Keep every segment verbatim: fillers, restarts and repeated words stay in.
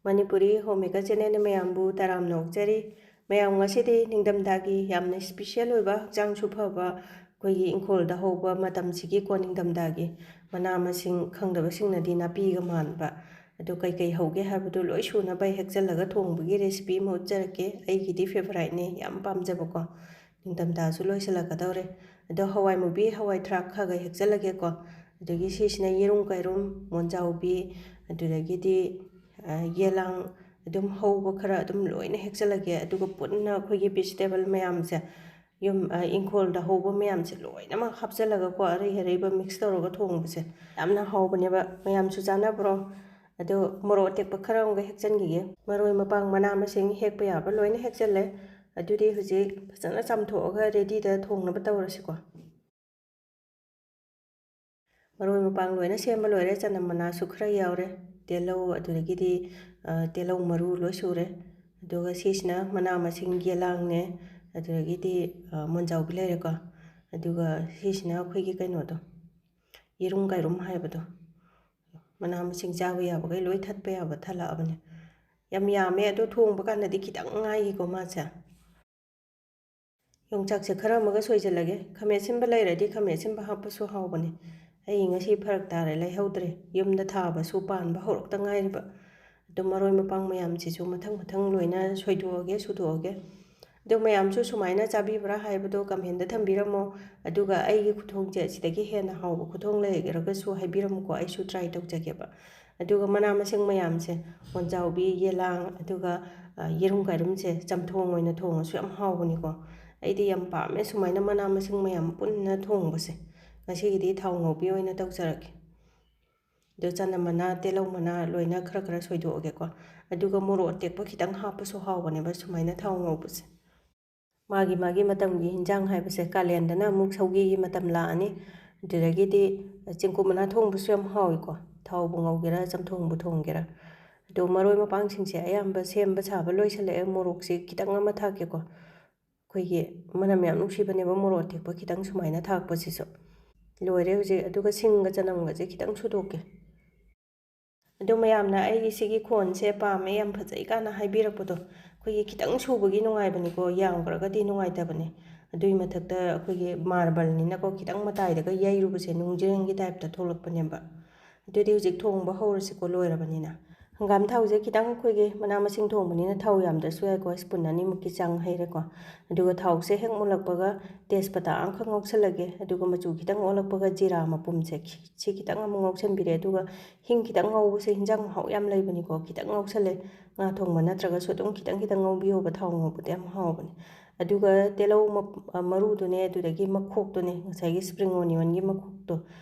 Manipuri home maker ꯆꯦꯅꯦꯜꯅ ꯃꯌꯥꯝꯕꯨ ꯇꯔꯥꯝꯅ ꯑꯣꯛꯆꯔꯤ꯫ ꯃꯌꯥꯝ, ꯉꯁꯤꯗꯤ ꯅꯤꯡꯊꯝꯊꯥꯒꯤ ꯌꯥꯝꯅ ꯏꯁꯄꯤꯁꯦꯜ ꯑꯣꯏꯕ, ꯍꯛꯆꯥꯡꯁꯨ ꯐꯕ, ꯑꯩꯈꯣꯏꯒꯤ ꯏꯪꯈꯣꯜꯗ ꯍꯧꯕ ꯃꯇꯝꯁꯤꯒꯤꯀꯣ, ꯅꯤꯡꯊꯝꯊꯥꯒꯤ ꯃꯅꯥ ꯃꯁꯤꯡ, ꯈꯪꯗꯕꯁꯤꯡꯅꯗꯤ ꯅꯥꯄꯤꯒ ꯃꯥꯟꯕ, ꯑꯗꯨ ꯀꯩꯀꯩ ꯍꯧꯒꯦ ꯍꯥꯏꯕꯗꯨ ꯂꯣꯏ ꯁꯨꯅꯕ ꯍꯦꯛꯆꯜꯂꯒ ꯊꯣꯡꯕꯒꯤ ꯔꯦꯁꯤꯄꯤ ꯑꯃ ꯎꯠꯆꯔꯛꯀꯦ꯫ ꯑꯩꯒꯤꯗꯤ ꯐꯦꯚꯣꯔꯥꯏꯠꯅꯦ, ꯌꯥꯝ ꯄꯥꯝꯖꯕꯀꯣ꯫ ꯅꯤꯡꯊꯝꯊꯥꯁꯨ ꯂꯣꯏꯁꯤꯜꯂꯛꯀꯗꯧꯔꯦ꯫ ꯑꯗꯣ ꯍꯋꯥꯏ ꯃꯨꯕꯤ, ꯍꯋꯥꯏ ꯊ꯭ꯔꯥꯛ ꯈꯔ ꯈꯔ ꯍꯦꯛꯆꯜꯂꯒꯦꯀꯣ꯫ ꯑꯗꯒꯤ ꯁꯤꯁꯤꯅ ꯌꯦꯔꯨꯝ ꯀꯩꯔꯨꯝ, ꯃꯣꯟꯖꯥꯎꯕꯤ, ꯑꯗꯨꯗꯒꯤꯗꯤ, ꯑ, ꯌꯦꯂꯥꯡ, ꯑꯗꯨꯝ ꯍꯧꯕ ꯈꯔ ꯑꯗꯨꯝ ꯂꯣꯏꯅ ꯍꯦꯛꯆꯜꯂꯒꯦ꯫ ꯑꯗꯨꯒ ꯄꯨꯟꯅ ꯑꯩꯈꯣꯏꯒꯤ ꯚꯤꯖꯤꯇꯦꯕꯜ ꯃꯌꯥꯝꯁꯦ, ꯌꯨꯝ, ꯑ, ꯏꯪꯈꯣꯜꯗ ꯍꯧꯕ ꯃꯌꯥꯝꯁꯦ ꯂꯣꯏꯅꯃꯛ ꯍꯥꯞꯆꯜꯂꯒꯀꯣ, ꯑꯔꯩ ꯑꯔꯩꯕ ꯃꯤꯛꯁ ꯇꯧꯔꯒ ꯊꯣꯡꯕꯁꯦ ꯌꯥꯝꯅ ꯍꯥꯎꯕꯅꯦꯕ꯫ ꯃꯌꯥꯝꯁꯨ ꯆꯥꯅꯕ꯭ꯔꯣ? ꯑꯗꯣ ꯃꯣꯔꯣꯛ ꯑꯇꯦꯛꯄ ꯈꯔ ꯑꯃꯒ ꯍꯦꯛꯆꯟꯈꯤꯒꯦ꯫ ꯃꯔꯣꯏ ꯃꯄꯥꯡ ꯃꯅꯥ ꯃꯁꯤꯡ ꯍꯦꯛꯄ ꯌꯥꯕ ꯂꯣꯏꯅ ꯍꯦꯛꯆꯜꯂꯦ꯫ ꯑꯗꯨꯗꯤ ꯍꯧꯖꯤꯛ ꯐꯖꯅ ꯆꯥꯝꯊꯣꯛꯑꯒ ꯔꯦꯗꯤꯗ ꯊꯣꯡꯅꯕ ꯇꯧꯔꯁꯤꯀꯣ꯫ ꯃꯔꯣꯏ ꯃꯄꯥꯡ ꯂꯣꯏꯅ ꯁꯦꯝꯕ ꯂꯣꯏꯔꯦ꯫ ꯆꯅꯝ ꯃꯅꯥꯁꯨ ꯈꯔ ꯌꯥꯎꯔꯦ, ꯇꯤꯜꯍꯧ, ꯑꯗꯨꯗꯒꯤꯗꯤ, ꯑ, ꯇꯤꯜꯍꯧ ꯃꯔꯨ ꯂꯣꯏ ꯁꯨꯔꯦ꯫ ꯑꯗꯨꯒ ꯁꯤꯁꯤꯅ ꯃꯅꯥ ꯃꯁꯤꯡ, ꯌꯦꯂꯥꯡꯅꯦ, ꯑꯗꯨꯗꯒꯤꯗꯤ, ꯑ, ꯃꯣꯟꯖꯥꯎꯕꯤ ꯂꯩꯔꯦꯀꯣ꯫ ꯑꯗꯨꯒ ꯁꯤꯁꯤꯅ ꯑꯩꯈꯣꯏꯒꯤ ꯀꯩꯅꯣꯗꯣ, ꯌꯦꯔꯨꯝ ꯀꯩꯔꯨꯝ ꯍꯥꯏꯕꯗꯣ, ꯃꯅꯥ ꯃꯁꯤꯡ ꯆꯥꯕ ꯌꯥꯕꯈꯩ ꯂꯣꯏ ꯊꯠꯄ ꯌꯥꯕ ꯊꯠꯂꯛꯑꯕꯅꯦ꯫ ꯌꯥꯝ ꯌꯥꯝꯃꯦ, ꯑꯗꯣ ꯊꯣꯡꯕ ꯀꯥꯟꯗꯗꯤ ꯈꯤꯇꯪ ꯉꯥꯏꯈꯤꯀꯣ ꯃꯥꯁꯦ꯫ ꯌꯣꯡꯆꯥꯛꯁꯦ ꯈꯔ ꯑꯃꯒ ꯁꯣꯏꯖꯜꯂꯒꯦ꯫ ꯈꯥꯃꯦꯟ ꯑꯁꯤꯟꯕ ꯂꯩꯔꯗꯤ ꯈꯥꯃꯦꯟ ꯑꯁꯤꯟꯕ ꯍꯥꯞꯄꯁꯨ ꯍꯥꯎꯕꯅꯦ꯫ ꯑꯩ ꯉꯁꯤ ꯐꯔꯛ ꯇꯥꯔꯦ, ꯂꯩꯍꯧꯗ꯭ꯔꯦ꯫ ꯌꯨꯝꯗ ꯊꯥꯕꯁꯨ ꯄꯥꯟꯕ ꯍꯧꯔꯛꯇ ꯉꯥꯏꯔꯤꯕ꯫ ꯑꯗꯨ ꯃꯔꯣꯏ ꯃꯄꯥꯡ ꯃꯌꯥꯝꯁꯤꯁꯨ ꯃꯊꯪ ꯃꯊꯪ ꯂꯣꯏꯅ ꯁꯣꯏꯗꯣꯛꯑꯒꯦ, ꯁꯨꯗꯣꯛꯑꯒꯦ꯫ ꯑꯗꯨ ꯃꯌꯥꯝꯁꯨ ꯁꯨꯃꯥꯏꯅ ꯆꯥꯕꯤꯕ꯭ꯔꯥ ꯍꯥꯏꯕꯗꯣ ꯀꯃꯦꯟꯗ ꯊꯝꯕꯤꯔꯝꯃꯣ꯫ ꯑꯗꯨꯒ ꯑꯩꯒꯤ ꯈꯨꯊꯣꯡꯁꯦ ꯑꯁꯤꯗꯒꯤ ꯍꯦꯟꯅ ꯍꯥꯎꯕ ꯈꯨꯊꯣꯡ ꯂꯩꯔꯒꯁꯨ ꯍꯥꯏꯕꯤꯔꯝꯃꯨꯀꯣ, ꯑꯩꯁꯨ ꯇ꯭ꯔꯥꯏ ꯇꯧꯖꯒꯦꯕ꯫ ꯑꯗꯨꯒ ꯃꯅꯥ ꯃꯁꯤꯡ ꯃꯌꯥꯝꯁꯦ, ꯃꯣꯟꯖꯥꯎꯕꯤ, ꯌꯦꯂꯥꯡ, ꯑꯗꯨꯒ, ꯑ, ꯌꯦꯔꯨꯝ ꯀꯩꯔꯨꯝꯁꯦ ꯆꯝꯊꯣꯡ ꯑꯣꯏꯅ ꯊꯣꯡꯉꯁꯨ ꯌꯥꯝ ꯍꯥꯎꯕꯅꯤꯀꯣ꯫ ꯑꯩꯗꯤ ꯌꯥꯝ ꯄꯥꯝꯃꯦ ꯁꯨꯃꯥꯏꯅ ꯃꯅꯥ ꯃꯁꯤꯡ ꯃꯌꯥꯝ ꯄꯨꯟꯅ ꯊꯣꯡꯕꯁꯦ꯫ ꯉꯁꯤꯒꯤꯗꯤ ꯊꯥꯎ ꯉꯧꯕꯤ ꯑꯣꯏꯅ ꯇꯧꯖꯔꯒꯦ꯫ ꯑꯗꯣ ꯆꯅꯝ ꯃꯅꯥ, ꯇꯤꯜꯍꯧ ꯃꯅꯥ ꯂꯣꯏꯅ ꯈꯔ ꯈꯔ ꯁꯣꯏꯗꯣꯛꯑꯒꯦꯀꯣ꯫ ꯑꯗꯨꯒ ꯃꯣꯔꯣꯛ ꯑꯇꯦꯛꯄ ꯈꯤꯇꯪ ꯍꯥꯞꯄꯁꯨ ꯍꯥꯎꯕꯅꯦꯕ ꯁꯨꯃꯥꯏꯅ ꯊꯥꯎ ꯉꯧꯕꯁꯦ꯫ ꯃꯥꯒꯤ ꯃꯥꯒꯤ ꯃꯇꯝꯒꯤ ꯍꯤꯟꯖꯥꯡ ꯍꯥꯏꯕꯁꯦ, ꯀꯥꯂꯦꯟꯗꯅ ꯑꯃꯨꯛ ꯁꯧꯒꯤꯒꯤ ꯃꯇꯝ ꯂꯥꯛꯑꯅꯤ, ꯑꯗꯨꯗꯒꯤꯗꯤ ꯆꯦꯡꯀꯨꯞ ꯃꯅꯥ ꯊꯣꯡꯕꯁꯨ ꯌꯥꯝ ꯍꯥꯎꯏꯀꯣ, ꯊꯥꯎꯕꯨ ꯉꯧꯒꯦꯔꯥ ꯆꯝꯊꯣꯡꯕꯨ ꯊꯣꯡꯒꯦꯔꯥ꯫ ꯑꯗꯣ ꯃꯔꯣꯏ ꯃꯄꯥꯡꯁꯤꯡꯁꯦ ꯑꯌꯥꯝꯕ ꯁꯦꯝꯕ ꯁꯥꯕ ꯂꯣꯏꯁꯤꯜꯂꯛꯑꯦ꯫ ꯃꯣꯔꯣꯛꯁꯦ ꯈꯤꯇꯪ ꯑꯃ ꯊꯥꯛꯀꯦꯀꯣ, ꯑꯩꯈꯣꯏꯒꯤ ꯃꯅꯝ ꯌꯥꯝ ꯅꯨꯡꯁꯤꯕꯅꯦꯕ ꯃꯣꯔꯣꯛ ꯑꯇꯦꯛꯄ ꯈꯤꯇꯪ ꯁꯨꯃꯥꯏꯅ ꯊꯥꯛꯄꯁꯤꯁꯨ꯫ ꯂꯣꯏꯔꯦ ꯍꯧꯖꯤꯛ꯫ ꯑꯗꯨꯒ ꯁꯤꯡꯒ ꯆꯅꯝꯒꯁꯦ ꯈꯤꯇꯪ ꯁꯨꯗꯣꯛꯀꯦ꯫ ꯑꯗꯣ ꯃꯌꯥꯝꯅ ꯑꯩꯒꯤ ꯁꯤꯒꯤ ꯈꯣꯟꯁꯦ ꯄꯥꯝꯃꯦ, ꯌꯥꯝ ꯐꯖꯩ ꯀꯥꯏꯅ ꯍꯥꯏꯕꯤꯔꯛꯄꯗꯣ, ꯑꯩꯈꯣꯏꯒꯤ ꯈꯤꯇꯪ ꯁꯨꯕꯒꯤ ꯅꯨꯡꯉꯥꯏꯕꯅꯤꯀꯣ, ꯌꯥꯝꯈ꯭ꯔꯒꯗꯤ ꯅꯨꯡꯉꯥꯏꯇꯕꯅꯦ꯫ ꯑꯗꯨꯒꯤ ꯃꯊꯛꯇ ꯑꯩꯈꯣꯏꯒꯤ ꯃꯥꯔꯕꯜꯅꯤꯅꯀꯣ, ꯈꯤꯇꯪ ꯃꯇꯥꯏꯗꯒ ꯌꯩꯔꯨꯕꯁꯦ ꯅꯨꯡꯖ꯭ꯔꯦꯡꯒꯤ ꯇꯥꯏꯞꯇ ꯊꯣꯛꯂꯛꯄꯅꯦꯕ꯫ ꯑꯗꯨꯗꯤ ꯍꯧꯖꯤꯛ ꯊꯣꯡꯕ ꯍꯧꯔꯁꯤꯀꯣ, ꯂꯣꯏꯔꯕꯅꯤꯅ꯫ ꯍꯪꯒꯥꯝ ꯊꯥꯎꯁꯦ ꯈꯤꯇꯪ, ꯑꯩꯈꯣꯏꯒꯤ ꯃꯅꯥ ꯃꯁꯤꯡ ꯊꯣꯡꯕꯅꯤꯅ ꯊꯥꯎ ꯌꯥꯝꯗ꯭ꯔꯁꯨ ꯌꯥꯏꯀꯣ, ꯁ꯭ꯄꯨꯟ ꯑꯅꯤꯃꯨꯛꯀꯤ ꯆꯥꯡ ꯍꯩꯔꯦꯀꯣ꯫ ꯑꯗꯨꯒ ꯊꯥꯎꯁꯦ ꯍꯦꯛ ꯃꯨꯜꯂꯛꯄꯒ ꯇꯦꯖꯄꯇꯥ ꯑꯃꯈꯛ ꯉꯧꯁꯜꯂꯒꯦ, ꯑꯗꯨꯒ ꯃꯆꯨ ꯈꯤꯇꯪ ꯑꯣꯜꯂꯛꯄꯒ ꯖꯤꯔꯥ ꯃꯄꯨꯝꯁꯦ ꯈꯤ-, ꯁꯤ ꯈꯤꯇꯪ ꯑꯃꯨꯛ ꯉꯧꯁꯟꯕꯤꯔꯦ꯫ ꯑꯗꯨꯒ ꯍꯤꯡ ꯈꯤꯇꯪ ꯉꯧꯕꯁꯦ ꯍꯤꯟꯖꯥꯡ ꯃꯍꯥꯎ ꯌꯥꯝ ꯂꯩꯕꯅꯤꯀꯣ, ꯈꯤꯇꯪ ꯉꯧꯁꯜꯂꯦ꯫ ꯉꯥ ꯊꯣꯡꯕ ꯅꯠꯇ꯭ꯔꯒꯁꯨ ꯑꯗꯨꯝ ꯈꯤꯇꯪ ꯈꯤꯇꯪ ꯉꯧꯕꯤꯌꯣꯕ, ꯊꯥꯎ ꯉꯧꯕꯗ ꯌꯥꯝ ꯍꯥꯎꯕꯅꯦ꯫ ꯑꯗꯨꯒ ꯇꯤꯜꯍꯧ ꯃꯞ-, ꯑ, ꯃꯔꯨꯗꯨꯅꯦ, ꯑꯗꯨꯗꯒꯤ ꯃꯈꯣꯛꯇꯨꯅꯦ, ꯉꯁꯥꯏꯒꯤ spring onionꯒꯤ ꯃꯈꯣꯛꯇꯣ,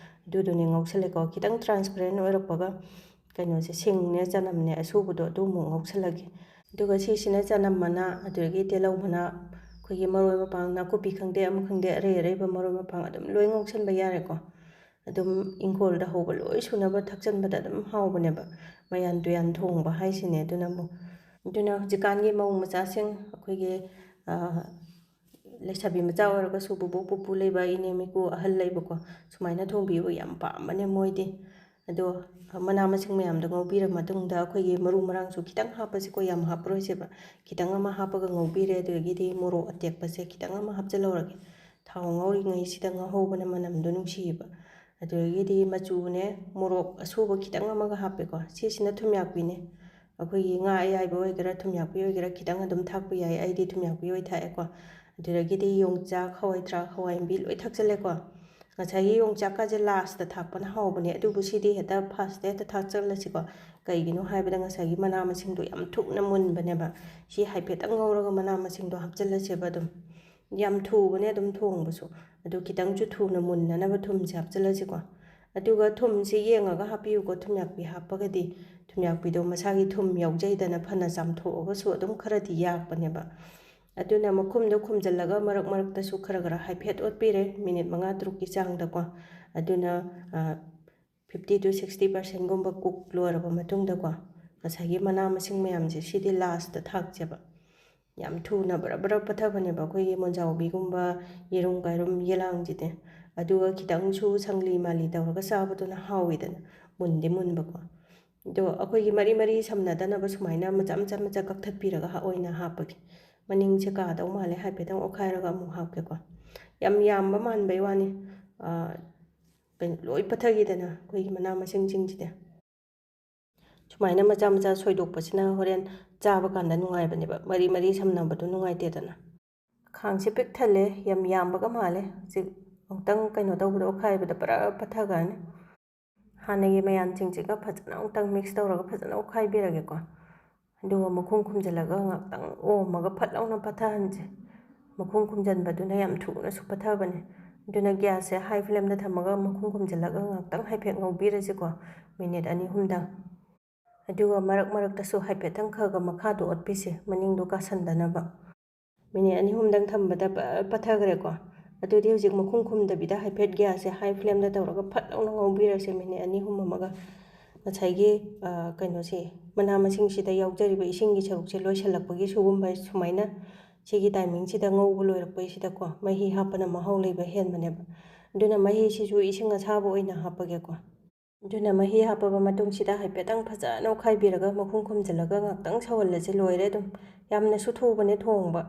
ꯑꯗꯨꯗꯨꯅꯦ ꯉꯧꯁꯜꯂꯦꯀꯣ꯫ ꯈꯤꯇꯪ transparent ꯑꯣꯏꯔꯛꯄꯒ ꯀꯩꯅꯣꯁꯦ, ꯁꯤꯡꯅꯦ ꯆꯅꯝꯅꯦ ꯑꯁꯨꯕꯗꯣ ꯑꯗꯨ ꯑꯃꯨꯛ ꯉꯧꯁꯜꯂꯒꯦ꯫ ꯑꯗꯨꯒ ꯁꯤꯁꯤꯅ ꯆꯅꯝ ꯃꯅꯥ, ꯑꯗꯨꯗꯒꯤ ꯇꯤꯜꯍꯧ ꯃꯅꯥ, ꯑꯩꯈꯣꯏꯒꯤ ꯃꯔꯣꯏ ꯃꯄꯥꯡ, ꯅꯥꯀꯨꯞꯄꯤ ꯈꯪꯗꯦ, ꯑꯃ ꯈꯪꯗꯦ, ꯑꯔꯩ ꯑꯔꯩꯕ ꯃꯔꯣꯏ ꯃꯄꯥꯡ ꯑꯗꯨꯝ ꯂꯣꯏ ꯉꯧꯁꯟꯕ ꯌꯥꯔꯦꯀꯣ꯫ ꯑꯗꯨꯝ ꯏꯪꯈꯣꯜꯗ ꯍꯧꯕ ꯂꯣꯏ ꯁꯨꯅꯕ ꯊꯥꯛꯆꯟꯕꯗ ꯑꯗꯨꯝ ꯍꯥꯎꯕꯅꯦꯕ, ꯃꯌꯥꯟ ꯇꯨꯌꯥꯟ ꯊꯣꯡꯕ ꯍꯥꯏꯁꯤꯅꯦ꯫ ꯑꯗꯨꯅ ꯑꯃꯨꯛ, ꯑꯗꯨꯅ ꯍꯧꯖꯤꯛꯀꯥꯟꯒꯤ ꯃꯧ ꯃꯆꯥꯁꯤꯡ, ꯑꯩꯈꯣꯏꯒꯤ, ꯑ, ꯂꯩꯁꯥꯕꯤ ꯃꯆꯥ ꯑꯣꯏꯔꯒꯁꯨ, ꯕꯨꯕꯣꯛ ꯄꯨꯄꯨ ꯂꯩꯕ, ꯏꯅꯦ ꯃꯤꯀꯨ ꯑꯍꯜ ꯂꯩꯕꯀꯣ, ꯁꯨꯃꯥꯏꯅ ꯊꯣꯡꯕꯤꯕ ꯌꯥꯝ ꯄꯥꯝꯕꯅꯦ ꯃꯣꯏꯗꯤ꯫ ꯑꯗꯣ ꯃꯅꯥ ꯃꯁꯤꯡ ꯃꯌꯥꯝꯗꯣ ꯉꯧꯕꯤꯔ ꯃꯇꯨꯡꯗ, ꯑꯩꯈꯣꯏꯒꯤ ꯃꯔꯨ ꯃꯔꯥꯡꯁꯨ ꯈꯤꯇꯪ ꯍꯥꯞꯄꯁꯤꯀꯣ, ꯌꯥꯝ ꯍꯥꯞꯄꯔꯣꯏꯁꯦꯕ꯫ ꯈꯤꯇꯪ ꯑꯃ ꯍꯥꯞꯄꯒ ꯉꯧꯕꯤꯔꯦ꯫ ꯑꯗꯨꯗꯒꯤꯗꯤ ꯃꯣꯔꯣꯛ ꯑꯇꯦꯛꯄꯁꯦ ꯈꯤꯇꯪ ꯑꯃ ꯍꯥꯞꯆꯤꯜꯍꯧꯔꯒꯦ꯫ ꯊꯥꯎ ꯉꯧꯔꯤꯉꯩꯁꯤꯗ ꯉꯧꯍꯧꯕꯅ ꯃꯅꯝꯗꯣ ꯅꯨꯡꯁꯤꯌꯦꯕ꯫ ꯑꯗꯨꯗꯒꯤꯗꯤ ꯃꯆꯨꯅꯦ, ꯃꯣꯔꯣꯛ ꯑꯁꯨꯕ ꯈꯤꯇꯪ ꯑꯃꯒ ꯍꯥꯞꯄꯦꯀꯣ꯫ ꯁꯤꯁꯤꯅ ꯊꯨꯝꯌꯥꯛꯄꯤꯅꯦ꯫ ꯑꯩꯈꯣꯏꯒꯤ ꯉꯥ ꯑꯌꯥꯏꯕ ꯑꯣꯏꯒꯦꯔꯥ, ꯊꯨꯝꯌꯥꯛꯄꯤ ꯑꯣꯏꯒꯦꯔꯥ, ꯈꯤꯇꯪ ꯑꯗꯨꯝ ꯊꯥꯛꯄ ꯌꯥꯏ꯫ ꯑꯩꯗꯤ ꯊꯨꯝꯌꯥꯛꯄꯤ ꯑꯣꯏ ꯊꯥꯛꯑꯦꯀꯣ꯫ ꯑꯗꯨꯗꯒꯤꯗꯤ ꯌꯣꯡꯆꯥꯛ, ꯍꯋꯥꯏ ꯊ꯭ꯔꯥꯛ, ꯍꯋꯥꯏ ꯃꯨꯕꯤ ꯂꯣꯏ ꯊꯥꯛꯆꯜꯂꯦꯀꯣ꯫ ꯉꯁꯥꯏꯒꯤ ꯌꯣꯡꯆꯥꯛꯀꯁꯦ lastꯇ ꯊꯥꯛꯄꯅ ꯍꯥꯎꯕꯅꯦ, ꯑꯗꯨꯕꯨ ꯁꯤꯗꯤ ꯍꯦꯛꯇ firstꯇ ꯍꯦꯛꯇ ꯊꯥꯛꯆꯜꯂꯁꯤꯀꯣ꯫ ꯀꯩꯒꯤꯅꯣ ꯍꯥꯏꯕꯗ ꯉꯁꯥꯏꯒꯤ ꯃꯅꯥ ꯃꯁꯤꯡꯗꯣ ꯌꯥꯝ ꯊꯨꯅ ꯃꯨꯟꯕꯅꯦꯕ꯫ ꯁꯤ ꯍꯥꯏꯐꯦꯠꯇꯪ ꯉꯧꯔꯒ ꯃꯅꯥ ꯃꯁꯤꯡꯗꯣ ꯍꯥꯞꯆꯜꯂꯁꯦꯕ ꯑꯗꯨꯝ꯫ ꯌꯥꯝ ꯊꯨꯕꯅꯦ ꯑꯗꯨꯝ ꯊꯣꯡꯕꯁꯨ꯫ ꯑꯗꯨ ꯈꯤꯇꯪꯁꯨ ꯊꯨꯅ ꯃꯨꯟꯅꯅꯕ ꯊꯨꯝꯁꯦ ꯍꯥꯞꯆꯜꯂꯁꯤꯀꯣ꯫ ꯑꯗꯨꯒ ꯊꯨꯝꯁꯦ ꯌꯦꯡꯉꯒ ꯍꯥꯞꯄꯤꯌꯨꯀꯣ, ꯊꯨꯝꯌꯥꯛꯄꯤ ꯍꯥꯞꯄꯒꯗꯤ꯫ ꯊꯨꯝꯌꯥꯛꯄꯤꯗꯣ ꯃꯁꯥꯒꯤ ꯊꯨꯝ ꯌꯥꯎꯖꯩꯗꯅ, ꯐꯅ ꯆꯥꯝꯊꯣꯛꯑꯒꯁꯨ ꯑꯗꯨꯝ ꯈꯔꯗꯤ ꯌꯥꯛꯄꯅꯦꯕ꯫ ꯑꯗꯨꯅ ꯃꯈꯨꯝꯗꯣ ꯈꯨꯝꯖꯤꯜꯂꯒ ꯃꯔꯛ ꯃꯔꯛꯇꯁꯨ ꯈꯔ ꯈꯔ ꯍꯥꯏꯐꯦꯠ ꯑꯣꯠꯄꯤꯔꯦ, ꯃꯤꯅꯤꯠ ꯃꯉꯥ ꯇꯔꯨꯛꯀꯤ ꯆꯥꯡꯗꯀꯣ꯫ ꯑꯗꯨꯅ, ꯑ, fifty to sixty percentꯒꯨꯝꯕ cook ꯂꯣꯏꯔꯕ ꯃꯇꯨꯡꯗꯀꯣ, ꯉꯁꯥꯏꯒꯤ ꯃꯅꯥ ꯃꯁꯤꯡ ꯃꯌꯥꯝꯁꯦ ꯁꯤꯗꯤ lastꯇ ꯊꯥꯛꯁꯦꯕ꯫ ꯌꯥꯝ ꯊꯨꯅ ꯕꯔ ꯕꯔ ꯄꯠꯊꯕꯅꯦꯕ ꯑꯩꯈꯣꯏꯒꯤ ꯃꯣꯟꯖꯥꯎꯕꯤꯒꯨꯝꯕ, ꯌꯦꯔꯨꯝ ꯀꯥꯏꯔꯨꯝ, ꯌꯦꯂꯥꯡꯁꯤꯗꯤ꯫ ꯑꯗꯨꯒ ꯈꯤꯇꯪꯁꯨ ꯁꯪꯂꯤ ꯃꯥꯂꯤ ꯇꯧꯔꯒ ꯆꯥꯕꯗꯨꯅ ꯍꯥꯎꯋꯤꯗꯅ, ꯃꯨꯟꯗꯤ ꯃꯨꯟꯕꯀꯣ꯫ ꯑꯗꯣ ꯑꯩꯈꯣꯏꯒꯤ ꯃꯔꯤ ꯃꯔꯤ ꯁꯝꯅꯗꯅꯕ ꯁꯨꯃꯥꯏꯅ ꯃꯆꯥ ꯃꯆꯥ ꯃꯆꯥ ꯀꯛꯊꯠꯄꯤꯔꯒ ꯍꯥ-, ꯑꯣꯏꯅ ꯍꯥꯞꯄꯒꯦ꯫ ꯃꯅꯤꯡꯁꯦ ꯀꯥꯗꯧ ꯃꯥꯜꯂꯦ, ꯍꯥꯏꯐꯦꯠꯇꯪ ꯑꯣꯠꯈꯥꯏꯔꯒ ꯑꯃꯨꯛ ꯍꯥꯞꯀꯦꯀꯣ꯫ ꯌꯥꯝ ꯌꯥꯝꯕ ꯃꯥꯟꯕꯩ ꯋꯥꯅꯤ꯫ ꯑꯥ, ꯀꯩꯅꯣ, ꯂꯣꯏ ꯄꯠꯊꯈꯤꯗꯅ ꯑꯩꯈꯣꯏꯒꯤ ꯃꯅꯥ ꯃꯁꯤꯡꯁꯤꯡꯁꯤꯗꯤ꯫ ꯁꯨꯃꯥꯏꯅ ꯃꯆꯥ ꯃꯆꯥ ꯁꯣꯏꯗꯣꯛꯄꯁꯤꯅ ꯍꯣꯔꯦꯟ ꯆꯥꯕ ꯀꯥꯟꯗ ꯅꯨꯡꯉꯥꯏꯕꯅꯦꯕ, ꯃꯔꯤ ꯃꯔꯤ ꯁꯝꯅꯕꯗꯣ ꯅꯨꯡꯉꯥꯏꯇꯦꯗꯅ꯫ ꯈꯥꯡꯁꯦ ꯄꯤꯛ ꯊꯜꯂꯦ, ꯌꯥꯝ ꯌꯥꯝꯕꯒ ꯃꯥꯜꯂꯦ꯫ ꯍꯧꯖꯤꯛ ꯑꯃꯨꯛꯇꯪ ꯀꯩꯅꯣ ꯇꯧꯕꯗ, ꯑꯣꯠꯈꯥꯏꯕꯗ ꯄꯨꯔꯥ ꯄꯠꯊꯈ꯭ꯔꯅꯤ꯫ ꯍꯥꯟꯅꯒꯤ ꯃꯌꯥꯟꯁꯤꯡꯁꯤꯒ ꯐꯖꯅ ꯑꯃꯨꯛꯇꯪ mix ꯇꯧꯔꯒ ꯐꯖꯅ ꯑꯣꯠꯈꯥꯏꯕꯤꯔꯒꯦꯀꯣ꯫ ꯑꯗꯨꯒ ꯃꯈꯨꯝ ꯈꯨꯝꯖꯤꯜꯂꯒ ꯉꯥꯛꯇꯪ ꯑꯣꯝꯃꯒ ꯐꯠ ꯂꯥꯎꯅ ꯄꯠꯊꯍꯟꯁꯦ꯫ ꯃꯈꯨꯝ ꯈꯨꯝꯖꯤꯟꯕꯗꯨꯅ ꯌꯥꯝ ꯊꯨꯅꯁꯨ ꯄꯠꯊꯕꯅꯦ꯫ ꯑꯗꯨꯅ gas ꯁꯦ high flame ꯗ ꯊꯝꯃꯒ ꯃꯈꯨꯝ ꯈꯨꯝꯖꯤꯜꯂꯒ ꯉꯥꯛꯇꯪ ꯍꯥꯏꯐꯦꯠ ꯉꯧꯕꯤꯔꯁꯤꯀꯣ, minute ꯑꯅꯤ ꯑꯍꯨꯝꯗꯪ꯫ ꯑꯗꯨꯒ ꯃꯔꯛ ꯃꯔꯛꯇꯁꯨ ꯍꯥꯏꯐꯦꯠꯇꯪ ꯈꯔ ꯈꯔ ꯃꯈꯥꯗꯣ ꯑꯣꯠꯄꯤꯁꯦ, ꯃꯅꯤꯡꯗꯣ ꯀꯥꯁꯟꯗꯅꯕ꯫ Minute ꯑꯅꯤ ꯑꯍꯨꯝꯗꯪ ꯊꯝꯕꯗ ꯄ-, ꯄꯠꯊꯈ꯭ꯔꯦꯀꯣ꯫ ꯑꯗꯨꯗꯤ ꯍꯧꯖꯤꯛ ꯃꯈꯨꯝ ꯈꯨꯝꯗꯕꯤꯗ ꯍꯥꯏꯐꯦꯠ gas ꯁꯦ high flame ꯗ ꯇꯧꯔꯒ ꯐꯠ ꯂꯥꯎꯅ ꯉꯧꯕꯤꯔꯁꯦ, minute ꯑꯅꯤ ꯑꯍꯨꯝ ꯑꯃꯒ꯫ ꯉꯁꯥꯏꯒꯤ, ꯑ, ꯀꯩꯅꯣꯁꯦ, ꯃꯅꯥ ꯃꯁꯤꯡꯁꯤꯗ ꯌꯥꯎꯖꯔꯤꯕ ꯏꯁꯤꯡꯒꯤ ꯁꯔꯨꯛꯁꯦ ꯂꯣꯏꯁꯤꯜꯂꯛꯄꯒꯤ ꯁꯤꯒꯨꯝꯕ ꯁꯨꯃꯥꯏꯅ ꯁꯤꯒꯤ timing ꯁꯤꯗ ꯉꯧꯕ ꯂꯣꯏꯔꯛꯄꯩꯁꯤꯗꯀꯣ, ꯃꯍꯤ ꯍꯥꯞꯄꯅ ꯃꯍꯥꯎ ꯂꯩꯕ ꯍꯦꯟꯕꯅꯦꯕ꯫ ꯑꯗꯨꯅ ꯃꯍꯤꯁꯤꯁꯨ ꯏꯁꯤꯡ ꯑꯁꯥꯕ ꯑꯣꯏꯅ ꯍꯥꯞꯄꯒꯦꯀꯣ꯫ ꯑꯗꯨꯅ ꯃꯍꯤ ꯍꯥꯞꯄꯕ ꯃꯇꯨꯡꯁꯤꯗ ꯍꯥꯏꯐꯦꯠꯇꯪ ꯐꯖꯅ ꯑꯣꯠꯈꯥꯏꯕꯤꯔꯒ ꯃꯈꯨꯝ ꯈꯨꯝꯖꯤꯜꯂꯒ ꯉꯥꯛꯇꯪ ꯁꯧꯍꯜꯂꯁꯤ, ꯂꯣꯏꯔꯦ ꯑꯗꯨꯝ꯫ ꯌꯥꯝꯅꯁꯨ ꯊꯨꯕꯅꯦ ꯊꯣꯡꯕ꯫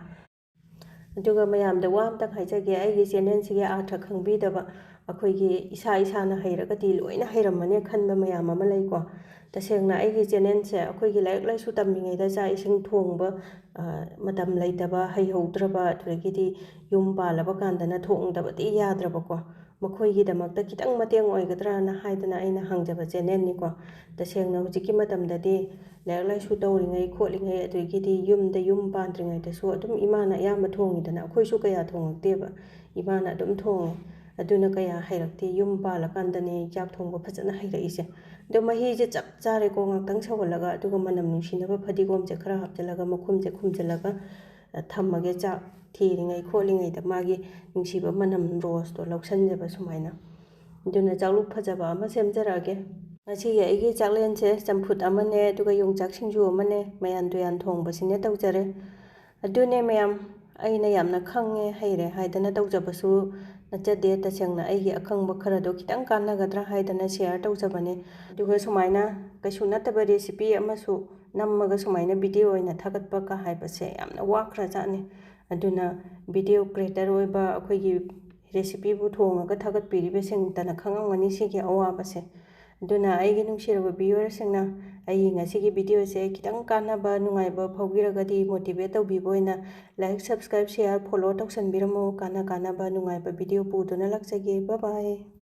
ꯑꯗꯨꯒ ꯃꯌꯥꯝꯗ ꯋꯥ ꯑꯝꯇꯪ ꯍꯥꯏꯖꯒꯦ, ꯑꯩꯒꯤ channel ꯁꯤꯒꯤ ꯑꯥꯔꯊ ꯈꯪꯕꯤꯗꯕ, ꯑꯩꯈꯣꯏꯒꯤ ꯏꯁꯥ ꯏꯁꯥꯅ ꯍꯩꯔꯒꯗꯤ ꯂꯣꯏꯅ ꯍꯩꯔꯝꯃꯅꯤ ꯈꯟꯕ ꯃꯌꯥꯝ ꯑꯃ ꯂꯩꯀꯣ꯫ ꯇꯁꯦꯡꯅ ꯑꯩꯒꯤ channel ꯁꯦ ꯑꯩꯈꯣꯏꯒꯤ ꯂꯥꯏꯔꯤꯛ ꯂꯥꯏꯁꯨ ꯇꯝꯃꯤꯉꯩꯗ ꯆꯥꯛ ꯏꯁꯤꯡ ꯊꯣꯡꯕ, ꯑ, ꯃꯇꯝ ꯂꯩꯇꯕ, ꯍꯩꯍꯧꯗ꯭ꯔꯕ, ꯑꯗꯨꯗꯒꯤꯗꯤ ꯌꯨꯝ ꯄꯥꯜꯂꯕ ꯀꯥꯟꯗꯅ ꯊꯣꯡꯗꯕꯗꯤ ꯌꯥꯗ꯭ꯔꯕꯀꯣ꯫ ꯃꯈꯣꯏꯒꯤꯗꯃꯛꯇ ꯈꯤꯇꯪ ꯃꯇꯦꯡ ꯑꯣꯏꯒꯗ꯭ꯔꯥꯅ ꯍꯥꯏꯗꯅ ꯑꯩꯅ ꯍꯥꯡꯖꯕ channel ꯅꯤꯀꯣ꯫ ꯇꯁꯦꯡꯅ ꯍꯧꯖꯤꯛꯀꯤ ꯃꯇꯝꯗꯗꯤ ꯂꯥꯏꯔꯤꯛ ꯂꯥꯏꯁꯨ ꯇꯧꯔꯤꯉꯩ ꯈꯣꯠꯂꯤꯉꯩ, ꯑꯗꯨꯗꯒꯤꯗꯤ ꯌꯨꯝꯗ, ꯌꯨꯝ ꯄꯥꯟꯗ꯭ꯔꯤꯉꯩꯗꯁꯨ ꯑꯗꯨꯝ ꯏꯃꯥꯅ ꯑꯌꯥꯝꯕ ꯊꯣꯡꯉꯤꯗꯅ, ꯑꯩꯈꯣꯏꯁꯨ ꯀꯌꯥ ꯊꯣꯡꯉꯛꯇꯦꯕ, ꯏꯃꯥꯅ ꯑꯗꯨꯝ ꯊꯣꯡꯉꯦ꯫ ꯑꯗꯨꯅ ꯀꯌꯥ ꯍꯩꯔꯛꯇꯦ, ꯌꯨꯝ ꯄꯥꯜꯂꯀꯥꯟꯗꯅꯦ ꯆꯥꯛ ꯊꯣꯡꯕ ꯐꯖꯅ ꯍꯩꯔꯛꯏꯁꯦ꯫ ꯑꯗꯣ ꯃꯍꯤꯁꯦ ꯆꯞ ꯆꯥꯔꯦꯀꯣ, ꯉꯥꯛꯇꯪ ꯁꯧꯍꯜꯂꯒ, ꯑꯗꯨꯒ ꯃꯅꯝ ꯅꯨꯡꯁꯤꯅꯕ ꯐꯗꯤꯒꯣꯝꯁꯦ ꯈꯔ ꯍꯥꯞꯆꯤꯜꯂꯒ ꯃꯈꯨꯝꯁꯦ ꯈꯨꯝꯖꯤꯜꯂꯒ, ꯑ, ꯊꯝꯃꯒꯦ꯫ ꯆꯥꯛ ꯊꯤꯔꯤꯉꯩ ꯈꯣꯠꯂꯤꯉꯩꯗ ꯃꯥꯒꯤ ꯅꯨꯡꯁꯤꯕ ꯃꯅꯝ rose ꯇꯣ ꯂꯧꯁꯟꯖꯕ ꯁꯨꯃꯥꯏꯅ꯫ ꯑꯗꯨꯅ ꯆꯥꯛꯂꯨꯛ ꯐꯖꯕ ꯑꯃ ꯁꯦꯝꯖꯔꯛꯑꯒꯦ꯫ ꯉꯁꯤꯒꯤ ꯑꯩꯒꯤ ꯆꯥꯛꯂꯦꯟꯁꯦ ꯆꯝꯐꯨꯠ ꯑꯃꯅꯦ, ꯑꯗꯨꯒ ꯌꯣꯡꯆꯥꯛ ꯁꯤꯡꯖꯨ ꯑꯃꯅꯦ, ꯃꯌꯥꯟ ꯇꯨꯌꯥꯟ ꯊꯣꯡꯕꯁꯤꯅꯦ ꯇꯧꯖꯔꯦ꯫ ꯑꯗꯨꯅꯦ ꯃꯌꯥꯝ, ꯑꯩꯅ ꯌꯥꯝꯅ ꯈꯪꯉꯦ ꯍꯩꯔꯦ ꯍꯥꯏꯗꯅ ꯇꯧꯖꯕꯁꯨ ꯅꯠꯆꯗꯦ꯫ ꯇꯁꯦꯡꯅ ꯑꯩꯒꯤ ꯑꯈꯪꯕ ꯈꯔꯗꯣ ꯈꯤꯇꯪ ꯀꯥꯟꯅꯒꯗ꯭ꯔꯥ ꯍꯥꯏꯗꯅ share ꯇꯧꯖꯕꯅꯦ꯫ ꯑꯗꯨꯒ ꯁꯨꯃꯥꯏꯅ ꯀꯩꯁꯨ ꯅꯠꯇꯕ recipe ꯑꯃꯁꯨ ꯅꯝꯃꯒ ꯁꯨꯃꯥꯏꯅ video ꯑꯣꯏꯅ ꯊꯥꯒꯠꯄꯒ ꯍꯥꯏꯕꯁꯦ ꯌꯥꯝꯅ ꯋꯥꯈ꯭ꯔꯖꯥꯠꯅꯤ꯫ ꯑꯗꯨꯅ video creator ꯑꯣꯏꯕ ꯑꯩꯈꯣꯏꯒꯤ recipeꯕꯨ ꯊꯣꯡꯉꯒ ꯊꯥꯒꯠꯄꯤꯔꯤꯕꯁꯤꯡꯇꯅ ꯈꯪꯉꯝꯒꯅꯤ ꯁꯤꯒꯤ ꯑꯋꯥꯕꯁꯦ꯫ ꯑꯗꯨꯅ ꯑꯩꯒꯤ ꯅꯨꯡꯁꯤꯔꯕ viewerꯁꯤꯡꯅ ꯑꯩꯒꯤ ꯉꯁꯤꯒꯤ videoꯁꯦ ꯈꯤꯇꯪ ꯀꯥꯟꯅꯕ ꯅꯨꯡꯉꯥꯏꯕ ꯐꯥꯎꯕꯤꯔꯒꯗꯤ motivate ꯇꯧꯕꯤꯕ ꯑꯣꯏꯅ like, subscribe, share, follow ꯇꯧꯁꯟꯕꯤꯔꯝꯃꯣ꯫ ꯀꯥꯟꯅ ꯀꯥꯟꯅꯕ ꯅꯨꯡꯉꯥꯏꯕ video ꯄꯨꯗꯨꯅ ꯂꯥꯛꯆꯒꯦ꯫ Bye bye꯫